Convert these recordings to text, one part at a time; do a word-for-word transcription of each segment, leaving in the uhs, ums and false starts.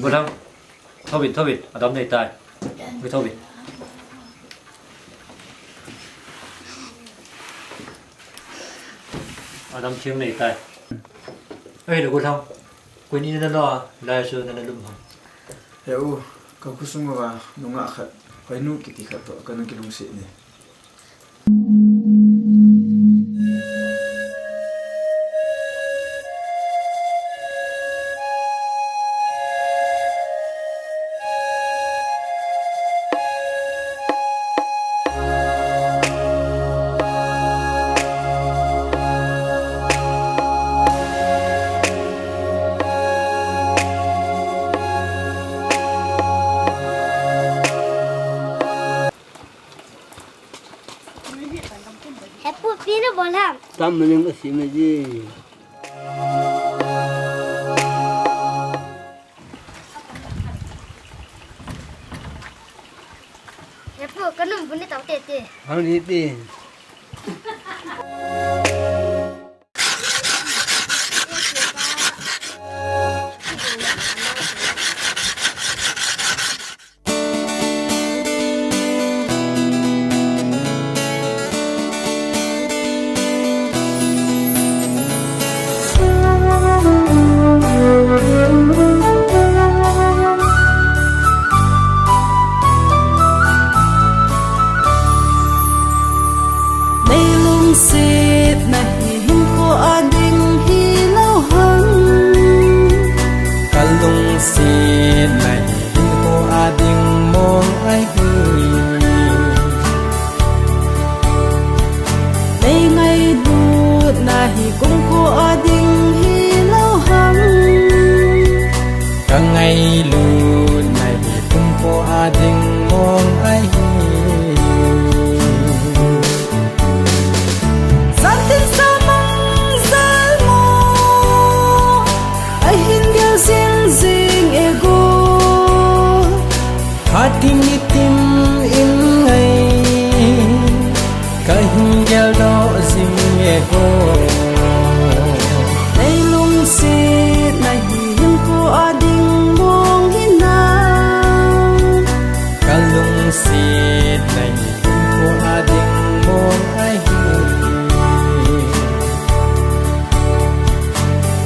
Gulang. Thobin, thobin. Adam nei tai. Gu thobin. Adam thing nei tai. Ei, le Gulang. Kun ina lo, lai su na na lum ha. He u, ka khosung uva, nungah khat, Hoinu kiti khat toh, kana kilungset e. He pu, ipi nabol ham? Tam maning asi mai ji. He pu, kanung bu ni tao tete. Hang ni ti. Nei lungsetna hi hinkho a ding hilou ham? Ka lungsetna hi hinkho a ding mong ahi. Nei ngailutna hi kumkho a ding hilou ham? Ka ngailutna hi kumkho a ding mong ahi. Jantin sa mang jal mo, ahin gel jing jing e go. Phat tin nitin in ngai, kahin geldoh jing e go. Nei lungsetna hi hinkho a ding mong hinam? Ka lungsetna hi hinkho a ding mong ahi.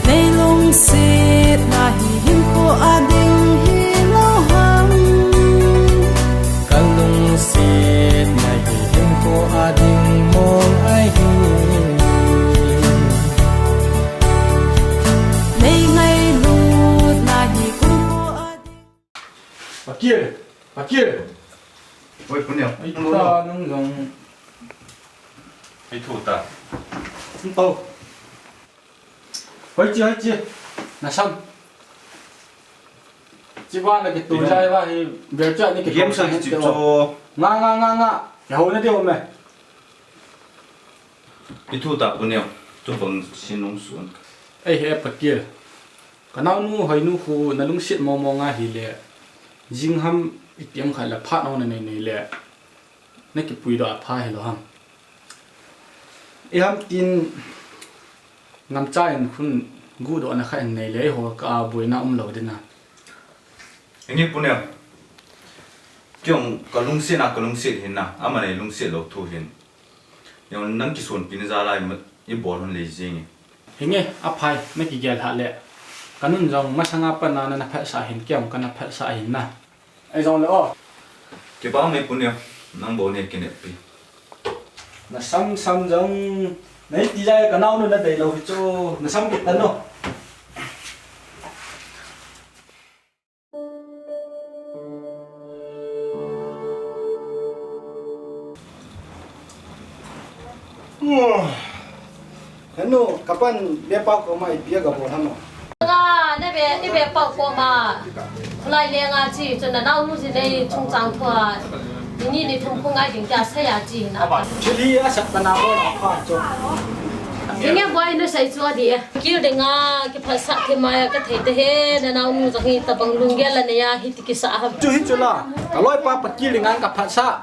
Nei lungsetna hi hinkho a ding hilou ham? Ka lungsetna hi hinkho a ding mong ahi. Nei ngailutna hi kumkho a ding. Pakil, Pakil. Oi, Pu Neo. Ei ta, nung jong. Ei thu ta. Nung tao. Hoiche, hoiche. Nasam. Chiba na kitu jai ba hi, bel cha ni kitu. Game sa kichip cho. Nga, nga, nga, nga. Ya ho na de o me. Ei thu ta Pu Neo. Chu bang sin nung sun. Ei he Pakil. Ka naonu Hoinu khu na lungset momo nga hile. Jing ham itiem khat la phat nong na nei nei le. Na kipuidoh a pha hilou ham? Iham tin ngamcha in khun guhdohna khat in nei le, eiho ka boina umlou ding a. Hinge Pu Neo. Kei jong ka lungset na, ka lungset hin a, aman ei lungset lou thu hin. Jong nang kisonpi na jal a i bol hon lei jing e. Hinge, aphai, na kigel hah le. Ka nun jong masanga pat na na phatsah hin, kei jong kana phatsah hin na. Ei jong le o. Kipah e Pu Neo, nang bou nei kineppi. Na sam sam jong, nei ti jeh a ka naonu na deilou hi chu, na sam kit tan o. Henu, kapan bepau koma ipi a gabol ham o? Nga, na be, i bepau koma. Lai le nga chi, chun na naonu ji nei chungchang thua. Ni ni thum khu ngai ding tia sei a chi na. Thil hi asat pana bol a pha chu. Inge boi na sei chu adi e. Kil ding a, kiphatsah thei mai a ka thei te he, na naonu jong hi tabang lunggel a nei a hi ti kisa ham. Chu hi chu la, ka loipa Pakil ding a kaphatsah.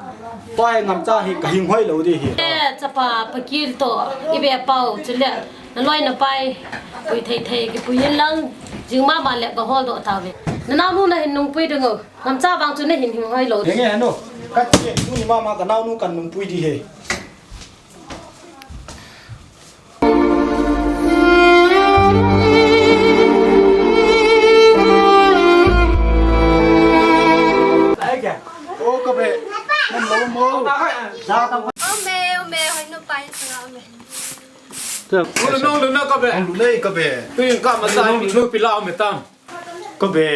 Tua hi ngamcha hi ka hing hoi lou di hi. E, chapa Pakil toh, i bepau, chule, na loi na pai, pui thei thei, kipui in lang, jing mama le ka holdoh tauve. Nanaonu nahin nungpui ding o. Ngamcha vang chu nahin hing hoi lou. Henge henu. Kati, tuni mama kanaonu kahin nungpui ding ahi. O ka be. Nam lo mo. Ome, ome, hoi nu pa in sanga ome. Ulu nong lu na ka be. Ulu nei ka be. Tu in ka ma sa mi nu pi la ome tam. Ka be.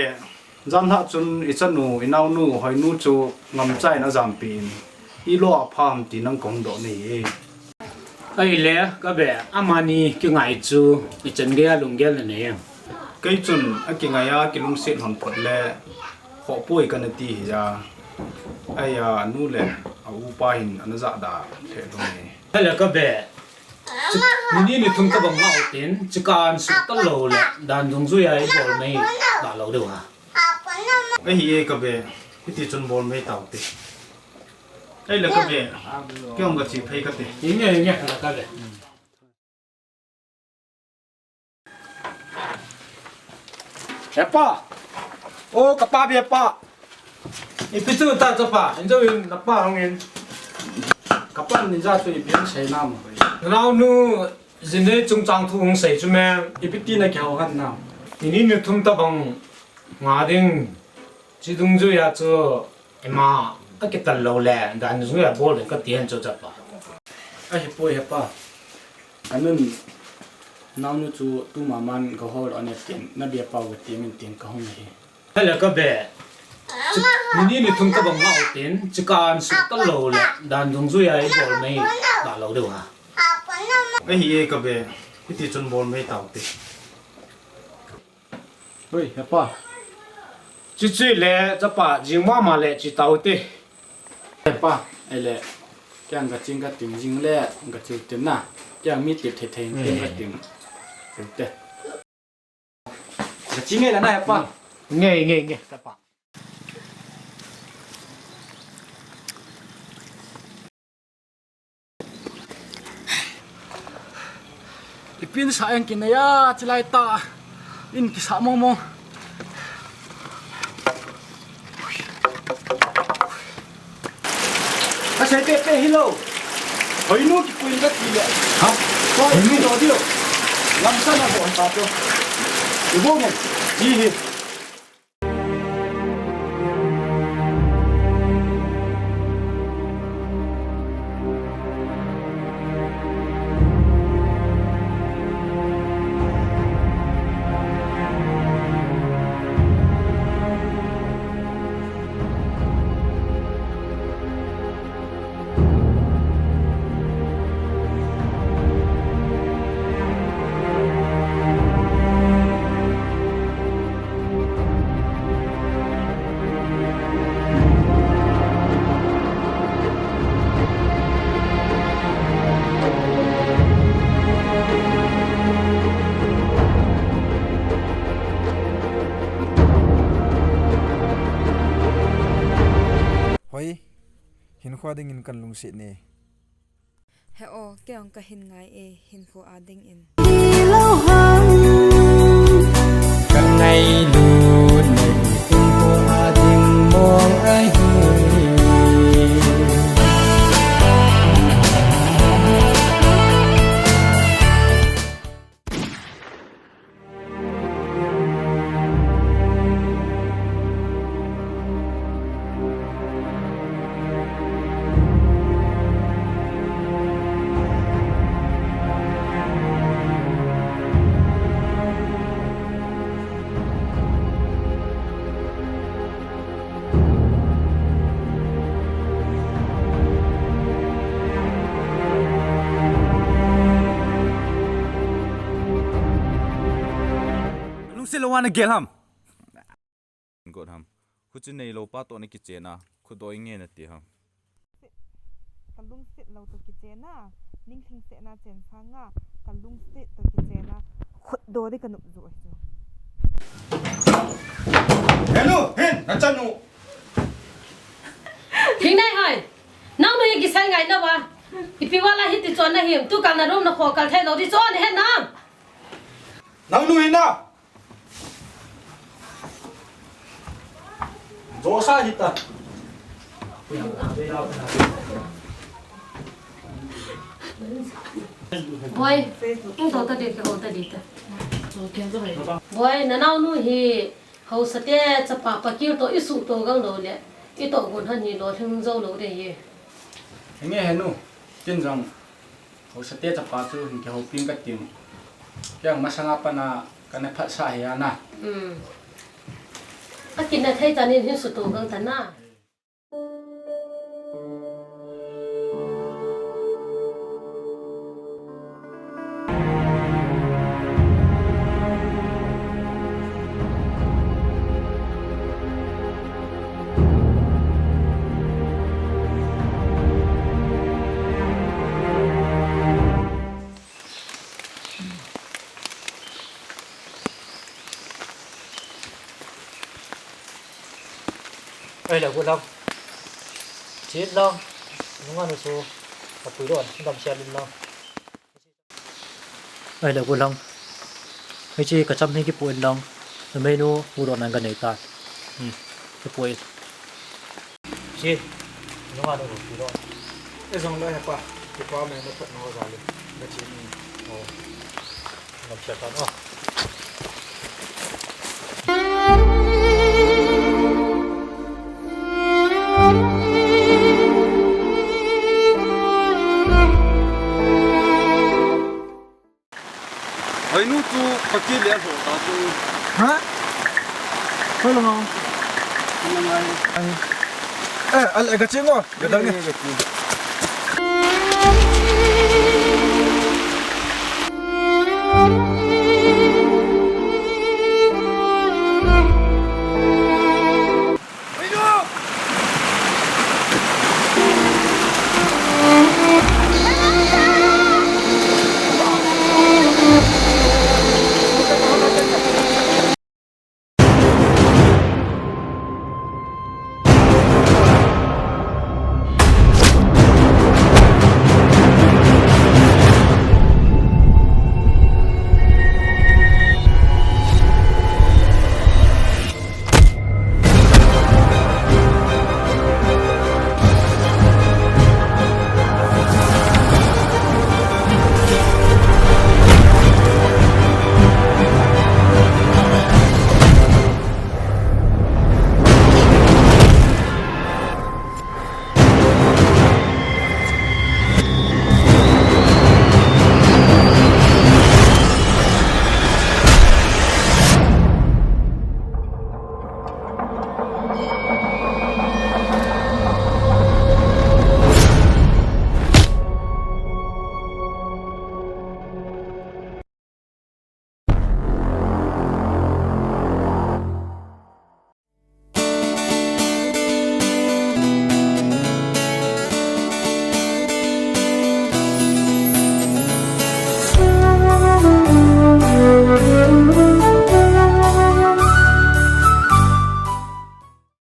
Jan ha chun i chanu, i naonu, hoinu chu ngamcha in ajampi in, i lo a pha ham ti nang kong doh nei e. Ahile, ka be, amani kingai chu, i chan gei a lunggel na nei em? Kei chun, akingai a, kilungset hon phot le, khoh poi kana ti hi a. Ahi a, anu le, a upa hin, ana jahda lheh lou e. Ahile ka be, chu, ni ni ni thum tabang ngah u tin, chu kan suk ta lou le, dan dungjui a i bol mai ta lou diu ha. Ahi e ka be, hiti chun bol mai tau te. Ahile ka be, kei hung ka che phei ka te. Inge, inge, la ka be. He pa. O ka pa be pa. Ipi chu ta chapa, in jo in na pa hung in. Ka pa ni ja chu ipi an sei nam. Naonu, jin nei chungchang thu hung sei chu me, ipi ti na kihou han nam. Ni ni ni thum tabang ngah ding, chu dungjui a chu ima akital lou le, dan dungjui a bol ding kati hen chu chapa. Ahi poi he pa. Anun, naonu chu tu maman ka hol ane tin, na bia pau ka ti min tin ka hung hi. Ahile ka be. Chu, ni ni ni thum tabang ngah u tin, chu kan suk ta lou le, dan dungjui a i bol mai ta lou diu ha. Ahi e ka be, hiti chun bol mai tau te. Hoi, he pa. Chuche le, chapa, jing mama le, che tau te. He pa, ahile, kei ang ka ching ka ting jing le, ka che u tin na. Kei ang mi tep thei thei tin ka ting. Te. Ka ching nge la na, he pa. Nge, nge, nge, chapa. Ipin sa yang kinaya, chilai ta. In kisa mong mong. Ka sei pe pe hilou. Hoinu kikoi ka ti le. Ha? Hoinu? Hoinu diu. Lamsan a bo ta to. Ibo ne. Ji hi. Hoi, hinkho a dingin kan lungset ne. He o, kei jong ka hin ngai e, hinkho a dingin. Ka ngailut nei, hinkho a ding mong ahi. Lungset lou a na gel ham. Got ham. Khuchi neilou pa toh na kichen a, khutdoi nge nati ham. Ka lungset lou toh kichen a, ning lhingset na chen sanga, ka lungset toh kichen a, khutdo ding ka nop jo ahi chu. Henu, hin, na chanu. Thingnai hoi. Nang nu hi kisai ngai na va. Ipi vala hiti chon na him, tu kal na room na kho kal thei lou di chon he na. Nang nu hi na. Josa hita. Boy, hung to ta di, hung to di ta. Boy, na naonu hi hausate chapa Pakil to isuh to gang lou le, itoh gon han hi lolhing jou lou ding ahi. Henge henu, ken jong hausate chapa chu hin kihoupi inge katin. Kei jong masanga pat a kana phatsah ahi na. Hmm. Akinna thei tan in hin suh to gang tan na. Ei, le gu lang. Chin lang. Nunga nu su. Ka pui don. Dam sia lin lang. Ei, le gu lang. Hei chi ka cham hi kipu in lang. Numei nu pu don nan ka nei ta. Hmm. Kipu in. Chi. Nunga nu pu don. E jong le he pa. Kipa me na phat no ja le. Ka chi ni. Oh. Ngam sia tan, oh. Hoi nu tu paki le ho ta tu. Ha? Hoi lo ngau. Hoi lo ngau. Eh, al, eh, ka ching o. Ka dang ni. Eh, ka ching.